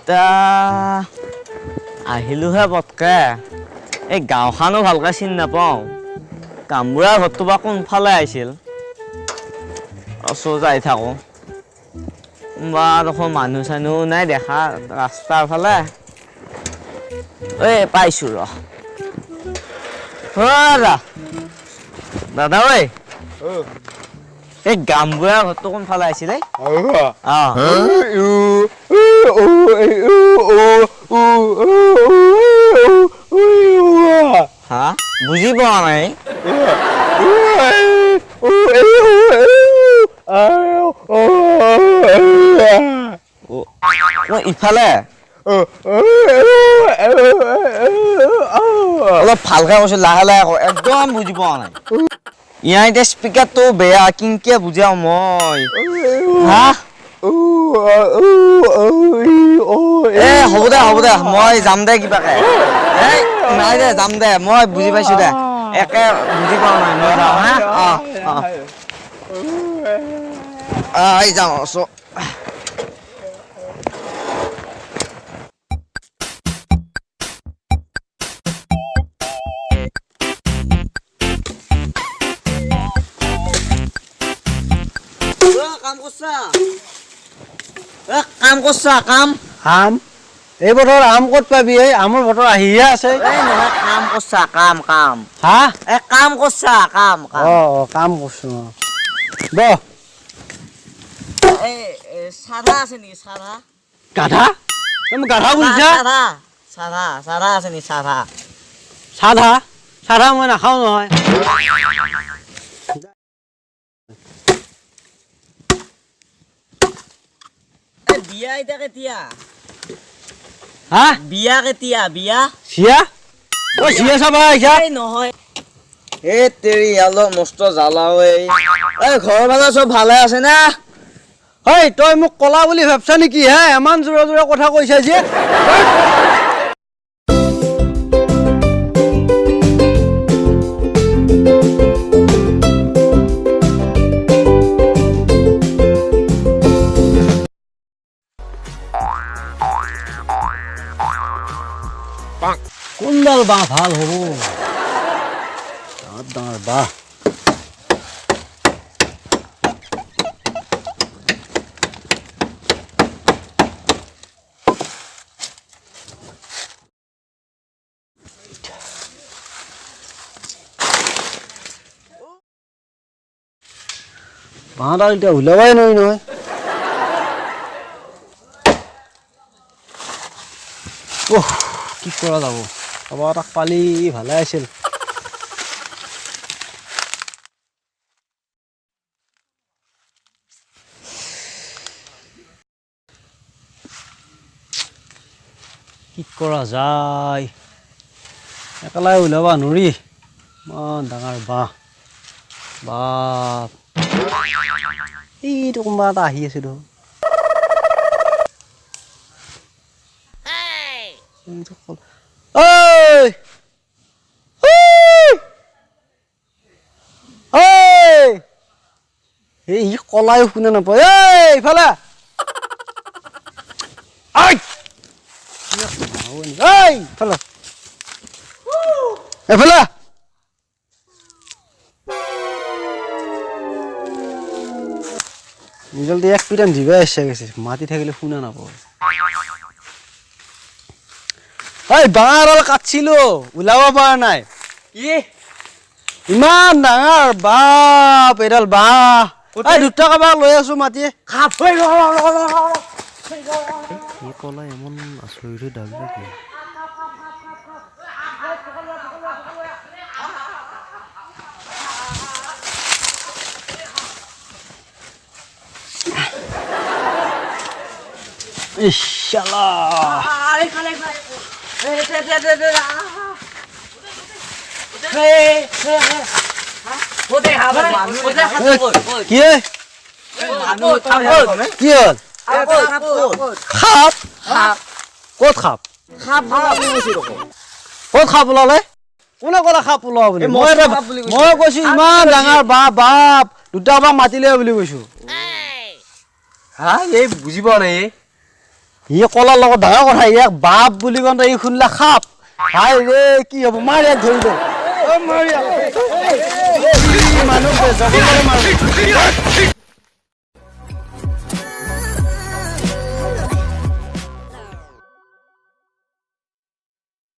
তা আহিলোহে পটকে। এই গাঁওখনো ভালকে চিনি নাপাওঁ। গামবুঢ়া ঘৰটো বা কোনফালে আহিছিল, ওচৰ যাই থাকোঁ। কোনোবা দেখোন মানুহ চানুহ নাই দেখা ৰাস্তাৰ ফালে। এই পাইছোঁ ৰ। দাদা দাদা ঐ, এই গামবুঢ়া ঘৰটো কোনফালে আহিছিলে? অঁ, হা, বুজি পোৱা নাই। ইফালে অলপ ভালকে কৈছো, লাহে লাহে কওঁ, একদম বুজি পোৱা নাই। ইয়াৰ এতিয়া স্পীকাৰটো বেয়া, কিনকে বুজাও মই? হা, এ হ'ব দে, হ'ব দে, মই যাম দে কিবাকে। এই নাই দে, যাম দে, মই বুজি পাইছো দে, একে বুজি পোৱা নাই, মই যাওঁ। হা, অঁ অঁ অঁ, যাওঁ। কাম কৰছা? কাম কৰছা? কাম আম এই বতৰ আম ক'ত পাবি? এই আমৰ বতৰ আহিয়ে আছে। নহয়, কাম কৰছা? কাম কাম। হা, এ কাম কৰছা? কাম কাম। অ অ, কাম কৰছো। বহ। এই চাধা আছে নেকি? চাধা? গাধা, তুমি গাধা বুলিছা? চাধা চাধা চাধা আছে নেকি? চাধা চাধা চাধা মই নাখাওঁ নহয়। বিয়া এতিয়া কেতিয়া? হা, বিয়া কেতিয়া? বিয়া চিয়া? অ, চিয়া চাবা আহিছা? নহয়। এই তেৰি অলপ মস্ত জ্বালাও। এই ঘৰৰ ফালে চব ভালে আছে না? ঐ, তই মোক কলা বুলি ভাবছা নেকি হে? ইমান জোৰে জোৰে কথা কৈছা যে। কোনডাল বাঁহ ভাল হ'ব? ডাঙৰ ডাঙৰ বাঁহ। বাঁহডাল এতিয়া ওলাবই নোৱাৰি নহয়। অহ, কি কৰা যাব? কাৰোবাৰ তাক পালি ভালে আছিল। কি কৰা যায়? একেলাই ওলাব নোৱাৰি, ইমান ডাঙৰ বাঁহ। বাপ, এইটো কোনোবা এটা আহি আছে দেখোন। ঐ ঐ, এই ই কলাইও শুনে নাপায়। এই ইফালে এই, ইফালে এফালে। জলদি এক পিটান দিবাই ইচ্ছা গৈছে, মাতি থাকিলে শুনা নাপায়। এই বাঁহ এডাল কাটছিলো, ওলাব পৰা নাই। ইমান ডাঙৰ বাপ এডাল বাঁহ। এই দুটা কাৰোবাক লৈ আছো মাতি। কলা এমন আচৰিত হৈ ডাকলে কি? ইশালা, কি কি হ'ল? সাপ? ক'ত সাপ? ক'ত সাপ ওলালে? কোনে ক'লে সাপ ওলোৱা বুলি? মই কৈছো ইমান ডাঙৰ বাপ, বাপ দুটা বাপ মাতিলে বুলি কৈছো। হা, এই বুজি পোৱা নাই এই। সি কলাৰ লগত ডাঙৰ কথা, ইয়াক বাপ বুলি কওঁতে ই শুনিলে সাপ। হাই ৰে, কি হ'ব? মাৰ ইয়াক, ধৰিব মানুহ।